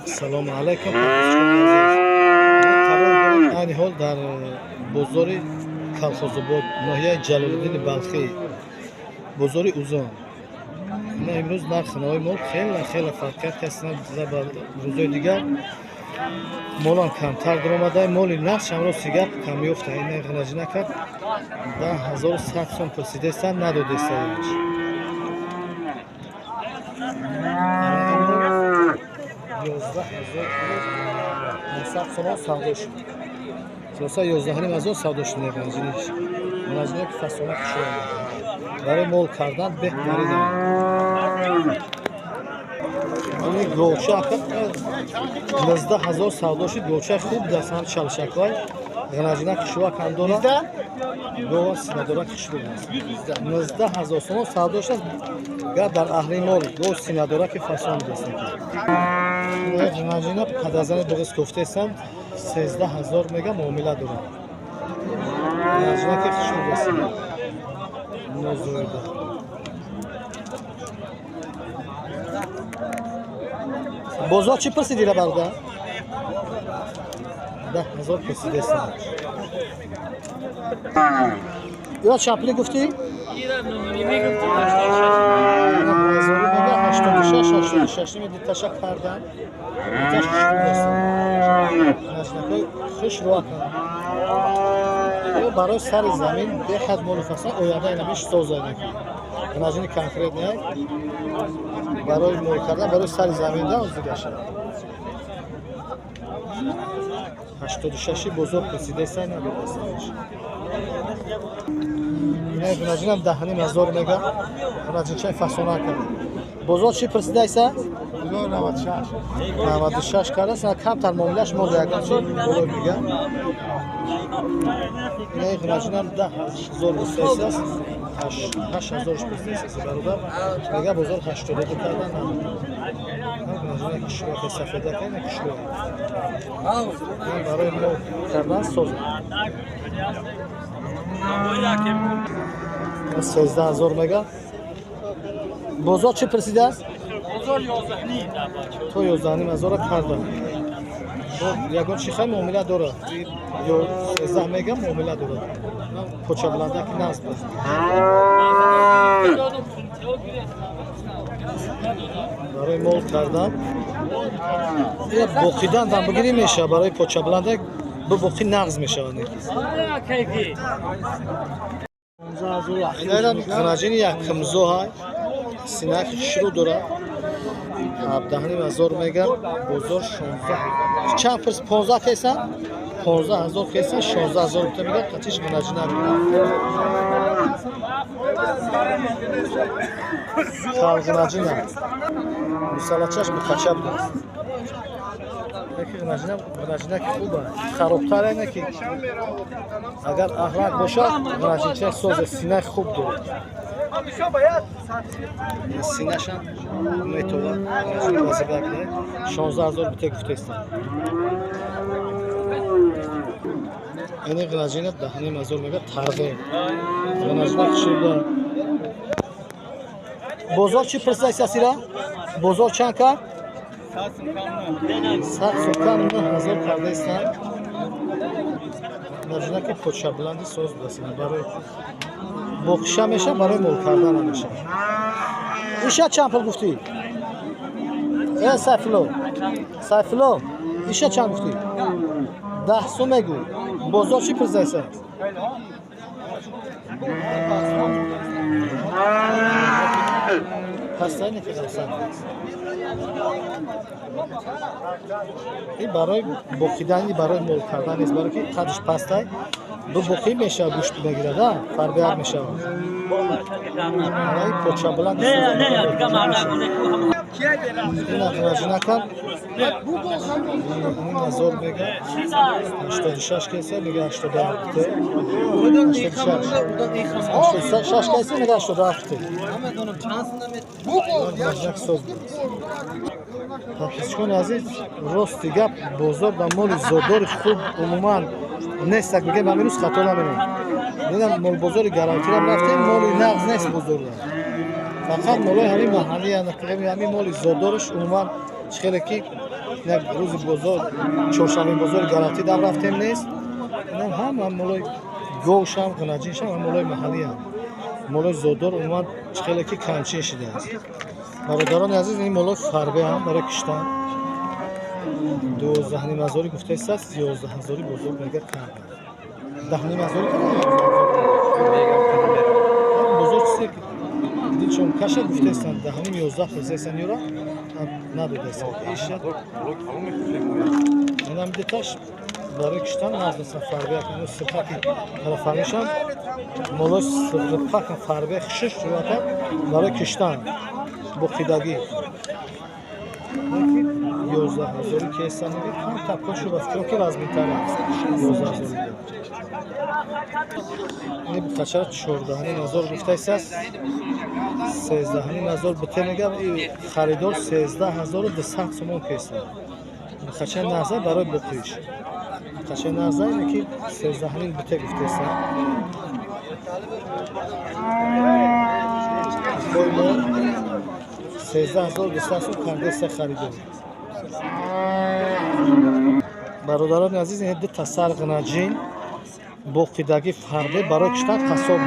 Салому алайкум, подписчикони азиз. Мо қарор дорем айни ҳол дар бозори Калхозобод, ноҳияи Ҷалолиддини Балхӣ, бозори Узон. Ина имрӯз нархи навои мол хеле хеле фарқият кастина ба рӯзои дигар. Молам камтар даромада, моли нақш ҳамроз сигар камёфта. Ина ғинаҷина кард 10100 сом пурсидестан, надодестааш. 11500 сомон савдо шуд. Хулоса 11500 савдо шуд. Ғинаҷиниш ғинаҷине ки фасона хушро барои мол кардан беҳтарин. Ини говча ака 19000 савдо шуд. Говчаи хуб даст, ҳам чалшаклай ғинаҷина хушрӯак ҳам дорад, гова синадорак хушрӯ аст. 19000 сомон савдо шуд. Гап дар аҳли мол гов синадораки фасон даст. Ғинаҷина падазани буғиз кофтаестанд, 13000 мега муомила дорад. Ғинаҷинаки хушрӯ аст, нозоида. Бозор чӣ пурсидира бародар? 10000 пурсидестанд. Ира чанд пулӣ гуфтӣ? Мега 86, 86 ними диташа кардан. Диташ хушрӯ аст. Ғинаҷинакҳои хушрӯаканд. Барои сари замин беҳад молу фасон оянда инамиш соза. Ғинаҷини конкрет не, барои мол кардан, барои сари замин да озигаша. 86 бозор пурсидеста, надодестааш. Ина ғинаҷинам 10500 мега. Ғинаҷинчаи фасона кард. Бозор чӣ пурсидайса? 96. 96 кардааст, камтар муомилаш монда, ягон чи боло мега. Ина ғинаҷинам 10000 гуфтаистааст, 8000 пурсидааст бародар. Мега бозор 82 кардан. Ғинаҷина кишвар сафеда кана кишвар. Барои мол кардан соза. 13000 мега. Бозор чӣ пурсидааст? Бозор 11.5. То 11.5 кардан. Ягон чи хай муомила дорад. Ё 13 мега муомила дорад. Поча буланда ки насб аст. Барои мол кардан я боқидан дам бигирӣ мешавад, барои поча буланда бибоқӣ нағз мешавад. Инам ғинаҷини якмзо ҳай, синаки хушрӯ дорад. 17500 мега, бозор 16. Чанд пурс? 15 кесан? 15000 кесан, 16000 рубта мега, қатиш ғинаҷина. Қалғинаҷина. Мусалачаш бухача будааст. Яки ғинаҷина, ғинаҷинаки хуб аст. Харобтар ине ки агар аҳлак бошад, ғинаҷинча соза, синаи хуб дорад. Синашам метова, вазифа 16000 бите гуфтаистанд. Ини ғинаҷина 10500 мега тарғиб. Ғинаҷина хушрӯ. Бозор чӣ пурсидааст асира? Бозор чанд кард? 100 сум кам 9000 кардаистанд. Ғинаҷина ки почабуланди соз будааст, барои боқиша мешавад, барои мол кардан ҳам мешавад. Иша чанд пул гуфтӣ? Э Сайфулло, Сайфулло, иша чанд гуфтӣ? 10 сум мегӯ. Бозор чӣ пурсидааст? Пастайне ки қасам. Ин барои боқидан, барои мол кардан нест, барои ки қадш пастай бубоқӣ мешавад, гӯшт мегирад, фарбият мешавад. Поча буланд ина ғинаҷинакам 9000 мега, 86 кеса мега, 87 86 кеса мега, 87. Соз. Подписчикони азиз, рости гап, бозор ба моли зодори хуб умуман нест. Ак мегӯем, ҳамин рӯз хато намерем. Дидам молбозори гарантирам рафтем, моли нағз нест бозорда. Фақат молои ҳамин маҳалли, ҳамин моли зодораш умуман чӣ хеле ки Як рӯзи бозор, чоршанбе бозори гарантӣ дам рафтем нест. Инам ҳама молои говшам, ғинаҷиншам ва молои маҳаллиам. Молои зодор умуман хеле ки камчин шидааст. Бародарони азиз, ин молои фарбе ҳам барои киштан 12,5 ҳазори гуфтааст, 11 ҳазори бозор мега карда. 10,5 ҳазори карда. Бозор чизе дилшон каша гуфтаистанд, 10,5 11 пурсаистанд, юра надодаистанд. Ишад инам диташ барои киштан наздасан фарбе, сирпаки тарафанишам молои сирпак фарбе шиш рӯата барои киштан боқидагӣ. 11 ҳазори кесан кам тапкон шуд, ба фикрам ки вазминтар аст. 11 ҳазори. Ин бухачара 14,5 ҳазор гуфтааст, 13,5 ҳазор бите мегам, харидор 13,200 сомон кеса. Бухача назар барои боқиш. Бухача назар ине ки 13,5 бите гуфтааст. Бой мо 13,200 сом кардеста харидор. Бародарони азиз, ин ду та сар ғинаҷин боқидагӣ фарбе барои киштан қассоб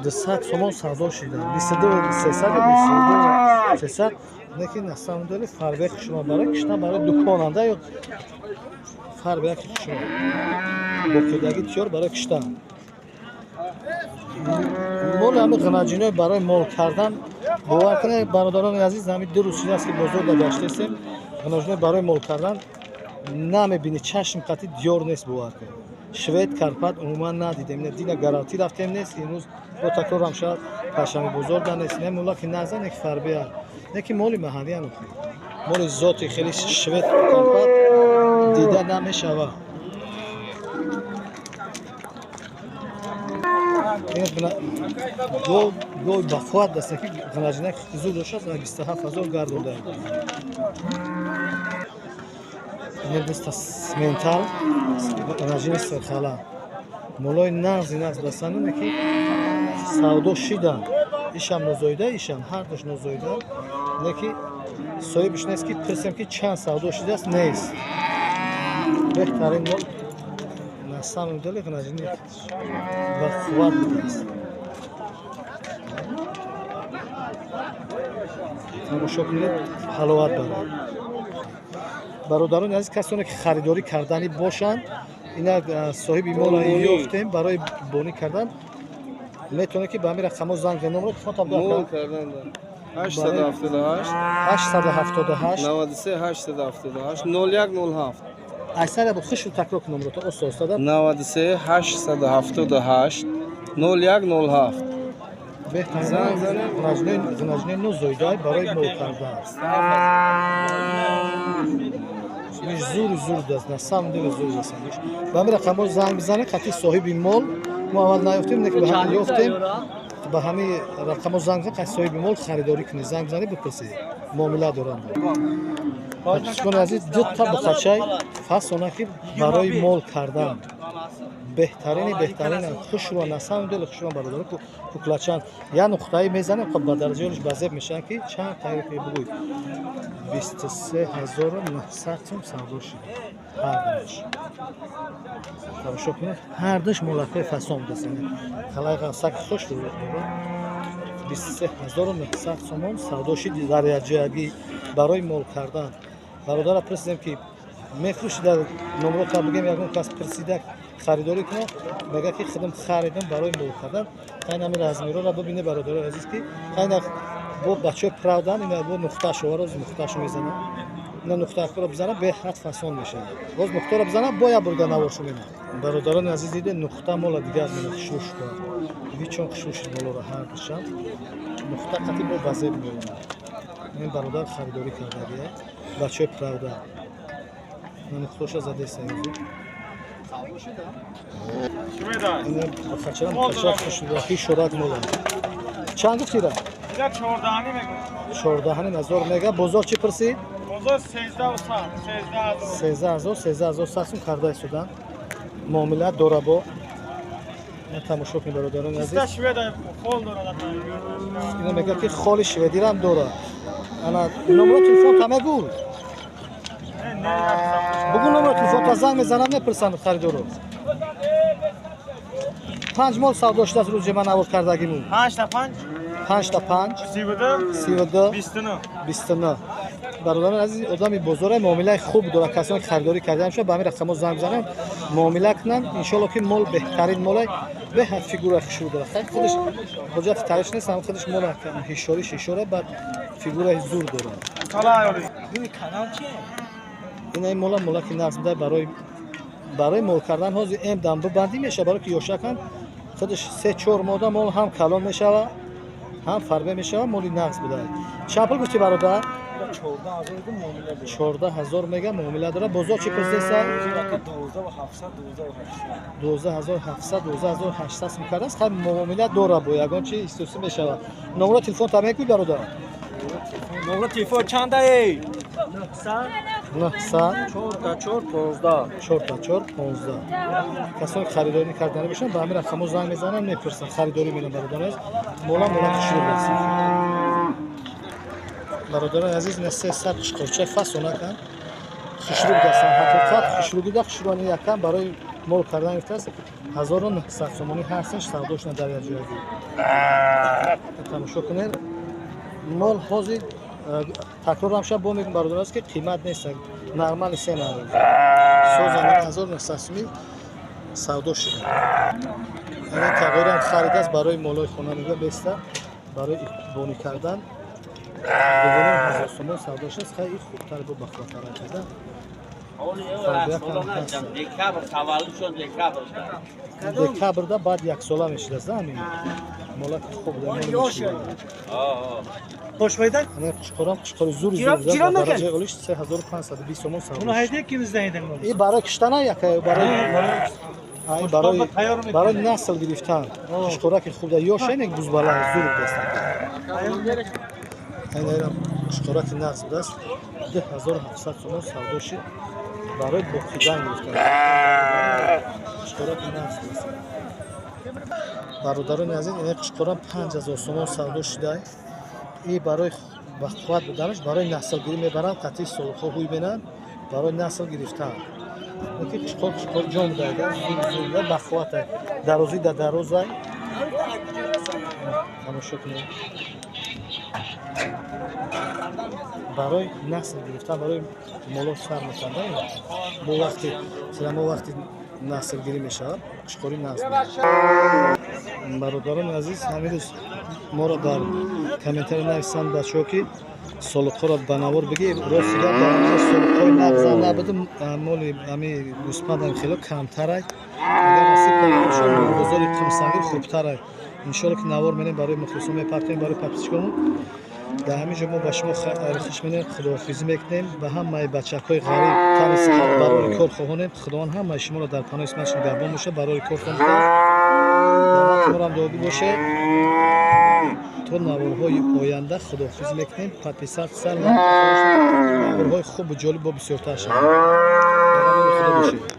23,200 сомон савдо шуда. 22,300 22,300. Лекин на самом деле фарбе хушма барои киштан, барои дуконанда ё фарбе хушма боқидагӣ тиёр барои киштан. Мол ҳами ғинаҷинои барои мол кардан, бовар кунед бародарони азиз, ҳами ду рӯз шудааст ки бозор да гаштаистем, ғинаҷинои барои мол кардан намебинӣ, чашм қатъи диёр нест, бовар кунед. Швед Карпат умуман надидем, дина гарантӣ рафтем нест, имрӯз бо такрорам шояд панҷшанбе бозор да нест. Не мулла ки назан, не ки фарбеа, не ки моли маҳаллиам, моли зоти хеле швед Карпат дида намешавад. Гов бақувват аст, ки ғинаҷинак зуд дошт, 27 ҳазор гардонда. Ин даста ментал ғинаҷини сирхала. Молои нағзи нағз бастануне ки савдо шидан. Ишам нозоида, ишам ҳардуш нозоида. Не ки соҳибш нест ки пурсем ки чанд савдо шидааст, нест. Беҳтарин мол на самом деле ғинаҷини бақувват будааст. Тамошо кунед, ҳаловат барад. Бародарони азиз, касоне ки харидорӣ карданӣ бошанд, ина соҳиби мола ёфтем барои бонӣ кардан, метавонед ки ба ҳамин рақамҳо занг занед. Номро телефон Мол кардан 878 878 93 878 0107. Айсара бо хушу такрор кун номро то оста оста 93 878 0107. Беҳтарин ғинаҷинои нозоидаи барои мол кардан. Зур зур даст, на самом деле зур даст. Ба ҳамин рақамҳо занг бизанед, қатъи соҳиби мол. Мо аввал наёфтем, не ки ба ҳамин ёфтем. Ба ҳамин рақамҳо занг бизанед, қатъи соҳиби мол харидорӣ кунед. Занг бизанед, бипурсед. Муомила доранд. Подписчикони азиз, ду та бухачай фасона ки барои мол кардан беҳтарини беҳтарин, хушро на самом деле хушро бародарон куклачан. Я нуқтаи мезанем, хоб ба дараҷаи базеб мешаванд ки чанд тайёр ки бугӯй 23,900 сом савдо шуд ҳардуш. Тамошо кунед, ҳардуш молакҳои фасон будааст. Халай ғансак хуш дорад. 23,900 сомон савдо шуд дар якҷоягӣ барои мол кардан. Бародара пурсидем ки мефурӯшӣ, дар номро та бигем, ягон кас пурсида харидорӣ кунад, мегӯяд ки худам харидам барои мол кардан. Қайн ҳамин размерҳоро бибинед бародарони азиз, ки қайн бо бачаҳои правдан ина бо нуқтаашо роз нуқтаашо мезанад. Ина нуқтаҳоро бизанад, беҳад фасон мешавад. Боз нуқтаро бизанад, бо як бурга наворшо менад. Бародарони азиз, диде нуқта мола дигар менад, хушрӯ шуда. Вичон хушрӯ шуд молоро ҳардушам. Нуқта қатъи бо базеб меомад. Ин бародар харидорӣ кардагия, бачаҳои правда. Нуқташа задеста имрӯз. Ина бахачарам бахачара хушрӯ шурат мола. Чанд гуфтира? 14 мегӯ. 14 ҳазор мега. Бозор чӣ пурсид? Бозор 13,100, 13,000, 13,100 сум карда истодан. Муомила дора бо. Тамошо кунед бародарони азиз. Шведа хол дорад. Ина мегӯяд ки холи шведирам дорад. Ана номро телефон та мегӯ. Бугӯ номро телефон та занг мезанам мепурсанд харидоро. 5 мол савдо шудааст рӯзи ман навор кардагимун. 5 та 5. 5 та 5. 32 32 29. 29. Бародарон азиз, одами бозора муомилаи хуб дорад. Касоне ки харидорӣ кардаам шуд ба ҳамин рақамҳо занг бизананд, муомила кунанд. Иншоалло ки мол беҳтарин молай, беҳад фигура хушрӯ дорад. Хай худаш ҳоҷати таъриф нест, ҳам худаш мол ҳишориш ҳишора, баъд фигураи зур дорад. Ин мола мола ки нағз буда барои мол кардан ҳозир эм дам бибандӣ мешавад, барои ки ёшакам худаш 3-4 мода мол ҳам калон мешавад, ҳам фарбе мешавад, моли нағз буда. Чанд пул гуфтӣ бародар? 14,000 мега муомила дорад. Бозор чӣ пурсидеса? 12,700 12,800 сум кардааст. Хай муомила дорад, бо ягон чи истисӣ мешавад. Номро телефон та мегӯй бародар? Номро телефон чандае? 900 4 4 15. 4 4 15. Касоне ки харидорӣ кардани бошанд ба ҳамин рақамҳо занг мезананд, мепурсанд, харидорӣ менам бародарон азиз. Мола мола хушрӯ аст. Бародарони азиз, ина 300 қишқорча фасонакан хушрӯ будастанд. Ҳақиқат хушрӯ дида хушрӯани якам барои мол кардан гирифтааст. 1900 сомонӣ ҳар сеш савдо шуда дар як ҷоягӣ. Тамошо кунед. Мол ҳозир такрор ҳам шаб бо мегӯм бародарон азиз ки қимат нест, нормали се нарх. Созани 1900 сомонӣ савдо шуда. Ин тағйирам харидааст барои молои хона мега беста барои бонӣ кардан. 2500 сомон савдо шудааст. Хай ин хубтар бо бахваттар карда. Декабр таваллуд шуд, декабр. Декабрда баъд як сола мешудааст, ҳамин мола ки хуб Бошвайда? Ана қишқорам қишқори зури зур Ҷирон дар накард? дараҷаи олиш 3520 сомон савдо Уну шуд. ҳайде ки миздаидан. Ин барои киштана яка барои ай барои тайёр мекунад. барои насл гирифтан. Қишқора ки хуб да ёш айнек бузбала зур будааст. Айнайрам қишқора ки нағз будааст 2700 сомон савдо шуд барои боқидан гирифтан. Қишқора ки нағз будааст. Бародарони азиз, ин қишқора 5000 сомон савдо шуда. И барои бақувват буданаш барои наслгирӣ мебаранд, қатъи солҳо ҳуй менанд барои насл гирифтан. Ки қишқор қишқор ҷон будааст, зур зур буда, бақувват дарозӣ да дарозай. Тамошо кунед. Барои насл гирифтан, барои моло сар мекардан. Бо вақти мо вақти наслгирӣ мешавад, қишқори насл. Бародарони азиз, ҳамин рӯз моро дар комментария нависанд бачаҳо ки солиқҳоро ба навор бигир. Рости гап дар ҳамин солиқҳои нағза набуд, моли ҳами гӯспандам хело камтарай. Агар насиб карда бошад, бозори Қумсангир хубтарай. Иншоалло ки навор менем барои мухлисон мепартоем, барои подписчиконмон. Дар ҳамин ҷо мо ба шумо хайрхуш менем, худоҳофизӣ мекунем. Ба ҳамаи бачакҳои ғариб тани сиҳат барори кор хоҳонем. Худованд ҳамаи шуморо дар паноҳи исматаш нигаҳбон бошад, барори кор хоҳем. Дар ҳаққи моро дуогӯ бошед. То наворҳои оянда худоҳофизӣ мекунем. Подписатсия, лайк, наворҳои хубу ҷолиб бо бисёртар шавад. Дар амони Худо бошед.